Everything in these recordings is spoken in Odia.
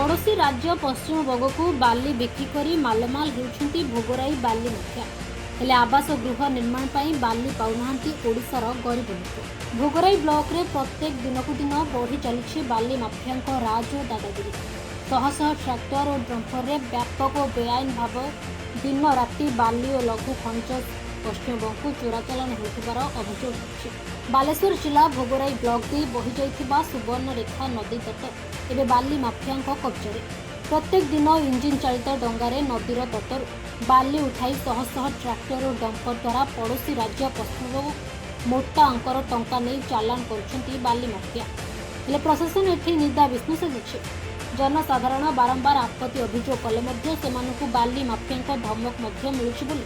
ପଡ଼ୋଶୀ ରାଜ୍ୟ ପଶ୍ଚିମବଙ୍ଗକୁ ବାଲି ବିକ୍ରି କରି ମାଲମାଲ ହେଉଛନ୍ତି ଭୋଗରାଇ ବାଲି ମାଫିଆ। ହେଲେ ଆବାସ ଗୃହ ନିର୍ମାଣ ପାଇଁ ବାଲି ପାଉନାହାନ୍ତି ଓଡ଼ିଶାର ଗରିବ ଲୋକ। ଭୋଗରାଇ ବ୍ଲକରେ ପ୍ରତ୍ୟେକ ଦିନକୁ ଦିନ ବଢ଼ି ଚାଲିଛି ବାଲି ମାଫିଆଙ୍କ ରାଜ ଓ ଦାଦାଗିରି। ଶହ ଶହ ଟ୍ରାକ୍ଟର ଓ ଡମ୍ଫରରେ ବ୍ୟାପକ ଓ ବେଆଇନ ଭାବେ ଦିନ ରାତି ବାଲି ଓ ଲଘୁ ଖଣିଜ ପଶ୍ଚିମବଙ୍ଗକୁ ଚୋରାଚାଲାଣ ହେଉଥିବାର ଅଭିଯୋଗ ହେଉଛି। ବାଲେଶ୍ୱର ଜିଲ୍ଲା ଭୋଗରାଇ ବ୍ଲକ ଦେଇ ବହିଯାଇଥିବା ସୁବର୍ଣ୍ଣରେଖା ନଦୀ ତଟ ଏବେ ବାଲି ମାଫିଆଙ୍କ କବ୍ଜାରେ। ପ୍ରତ୍ୟେକ ଦିନ ଇଞ୍ଜିନ୍ ଚାଳିତ ଡଙ୍ଗାରେ ନଦୀର ତଟରୁ ବାଲି ଉଠାଇ ଶହ ଶହ ଟ୍ରାକ୍ଟର ଓ ଡମ୍ପର ଦ୍ୱାରା ପଡ଼ୋଶୀ ରାଜ୍ୟ ପଶ୍ଚିମବଙ୍ଗକୁ ମୋଟା ଅଙ୍କର ଟଙ୍କା ନେଇ ଚାଲାଣ କରୁଛନ୍ତି ବାଲି ମାଫିଆ। ହେଲେ ପ୍ରଶାସନ ଏଠି ନିଦା ବିଷ୍ଣୁ ସାଜିଛି। ଜନସାଧାରଣ ବାରମ୍ବାର ଆପତ୍ତି ଅଭିଯୋଗ କଲେ ମଧ୍ୟ ସେମାନଙ୍କୁ ବାଲି ମାଫିଆଙ୍କ ଧମକ ମଧ୍ୟ ମିଳୁଛି ବୋଲି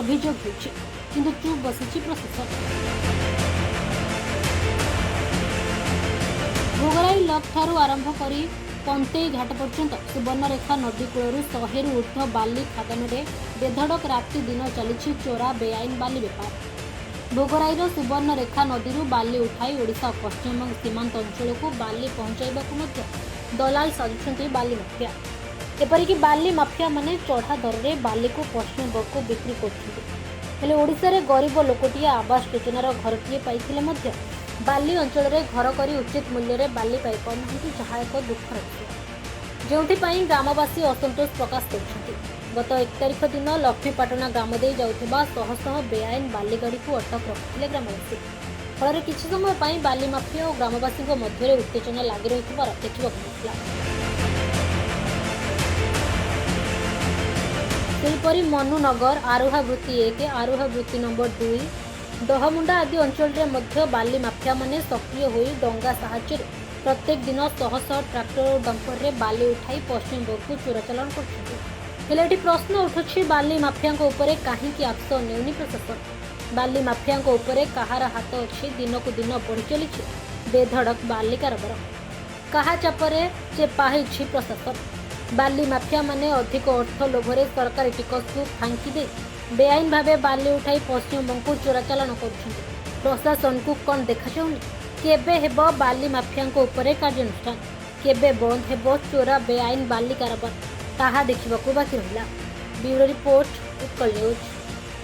ଅଭିଯୋଗ ହେଉଛି। କିନ୍ତୁ ଚୁପ୍ ବସିଛି ପ୍ରଶାସନ। ଭୋଗରାଇ ଲକ୍ ଠାରୁ ଆରମ୍ଭ କରି ପନ୍ତେଇ ଘାଟ ପର୍ଯ୍ୟନ୍ତ ସୁବର୍ଣ୍ଣରେଖା ନଦୀ କୂଳରୁ 100ରୁ ଉର୍ଦ୍ଧ୍ୱ ବାଲି ଖାଦାନରେ ବେଧଡ଼କ ରାତି ଦିନ ଚାଲିଛି ଚୋରା ବେଆଇନ ବାଲି ବେପାର। ଭୋଗରାଇର ସୁବର୍ଣ୍ଣରେଖା ନଦୀରୁ ବାଲି ଉଠାଇ ଓଡ଼ିଶା ଓ ପଶ୍ଚିମବଙ୍ଗ ସୀମାନ୍ତ ଅଞ୍ଚଳକୁ ବାଲି ପହଞ୍ଚାଇବାକୁ ମଧ୍ୟ ଦଲାଲ ସାଜୁଛନ୍ତି ବାଲି ମାଫିଆ। ଏପରିକି ବାଲି ମାଫିଆମାନେ ଚଢ଼ା ଦରରେ ବାଲିକୁ ପଶ୍ଚିମବଙ୍ଗକୁ ବିକ୍ରି କରୁଛନ୍ତି। ହେଲେ ଓଡ଼ିଶାରେ ଗରିବ ଲୋକଟିଏ ଆବାସ ଯୋଜନାର ଘରଟିଏ ପାଇଥିଲେ ମଧ୍ୟ ବାଲି ଅଞ୍ଚଳରେ ଘର କରି ଉଚିତ ମୂଲ୍ୟରେ ବାଲି ପାଇପାରୁନାହାନ୍ତି, ଯାହା ଏକ ଦୁଃଖର ବିଷୟ, ଯେଉଁଥିପାଇଁ ଗ୍ରାମବାସୀ ଅସନ୍ତୋଷ ପ୍ରକାଶ କରିଛନ୍ତି। ଗତ 1 ତାରିଖ ଦିନ ଲକ୍ଷ୍ମୀପାଟଣା ଗ୍ରାମ ଦେଇ ଯାଉଥିବା ଶହ ଶହ ବେଆଇନ ବାଲି ଗାଡ଼ିକୁ ଅଟକ ରଖିଥିଲେ ଗ୍ରାମବାସୀ। ଫଳରେ କିଛି ସମୟ ପାଇଁ ବାଲି ମାଫିଆ ଓ ଗ୍ରାମବାସୀଙ୍କ ମଧ୍ୟରେ ଉତ୍ତେଜନା ଲାଗି ରହିଥିବାର ଦେଖିବାକୁ ମିଳିଥିଲା। ସେହିପରି ମନୁନଗର, ଆରୋହା ବୃତ୍ତି 1, ଆରୋହା ବୃତ୍ତି ନମ୍ବର 2, ଡହମୁଣ୍ଡା ଆଦି ଅଞ୍ଚଳରେ ମଧ୍ୟ ବାଲି ମାଫିଆମାନେ ସକ୍ରିୟ ହୋଇ ଡଙ୍ଗା ସାହାଯ୍ୟରେ ପ୍ରତ୍ୟେକ ଦିନ ଶହ ଶହ ଟ୍ରାକ୍ଟର ଓ ଡମ୍ପରରେ ବାଲି ଉଠାଇ ପଶ୍ଚିମବଙ୍ଗକୁ ଚୋରାଚାଲାଣ କରୁଛନ୍ତି। ହେଲେ ଏଠି ପ୍ରଶ୍ନ ଉଠୁଛି, ବାଲି ମାଫିଆଙ୍କ ଉପରେ କାହିଁକି ଆକ୍ସନ ନେଉନି ପ୍ରଶାସନ? ବାଲି ମାଫିଆଙ୍କ ଉପରେ କାହାର ହାତ ଅଛି? ଦିନକୁ ଦିନ ବଢ଼ି ଚାଲିଛି ବେଧଡ଼କ ବାଲି କାରବାର। କାହା ଚାପରେ ଚେପା ହେଇଛି ପ୍ରଶାସନ? ବାଲି ମାଫିଆମାନେ ଅଧିକ ଅର୍ଥ ଲୋଭରେ ସରକାରୀ ଟିକସକୁ ଫାଙ୍କି ଦେଇ ବେଆଇନ ଭାବେ ବାଲି ଉଠାଇ ପଶ୍ଚିମବଙ୍ଗକୁ ଚୋରାଚାଲାଣ କରୁଛନ୍ତି। ପ୍ରଶାସନକୁ କ'ଣ ଦେଖାଯାଉନି? କେବେ ହେବ ବାଲି ମାଫିଆଙ୍କ ଉପରେ କାର୍ଯ୍ୟାନୁଷ୍ଠାନ? କେବେ ବନ୍ଦ ହେବ ଚୋରା ବେଆଇନ ବାଲି କାରବାର? ତାହା ଦେଖିବାକୁ ବାକି ରହିଲା। Bureau report, Utkal news.